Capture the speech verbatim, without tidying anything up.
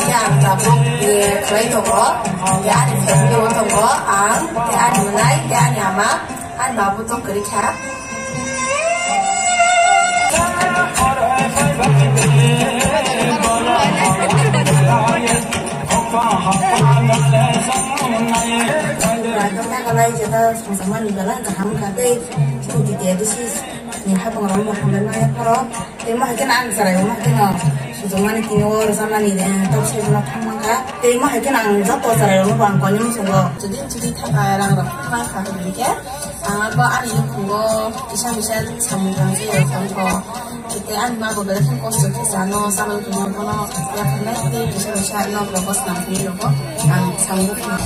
Ang tabuk, eh, khlai tongo. Tei ani family o tongo. Ang, tei ani mwnai, tei ani ama, ani babu tong kwrwi kha. Naitoknai belai jeta songjakmani belai kaham kha tei scooty de bisi ni hapung rok bo hambai maya phoro. Tei mo hai kheno ang chwrai, mo hai kheno sujokmani tini o rwchapmani, eh, tok saibo no thang mankha. Tei mo hai kheno ang joto chwrai rok no bo ang koi no muchungo. Jodi chiri thapa rang rok thang mankha hwnkhe, ang abo ani nukhungo kisa misa samung tang se rok thang kho. Tei ani ma bo belai kheno kosto khe chano, chalo tongma bono yapharnai tei kisa misa nok rok bo swnam thangwi rok bo ang samung tang.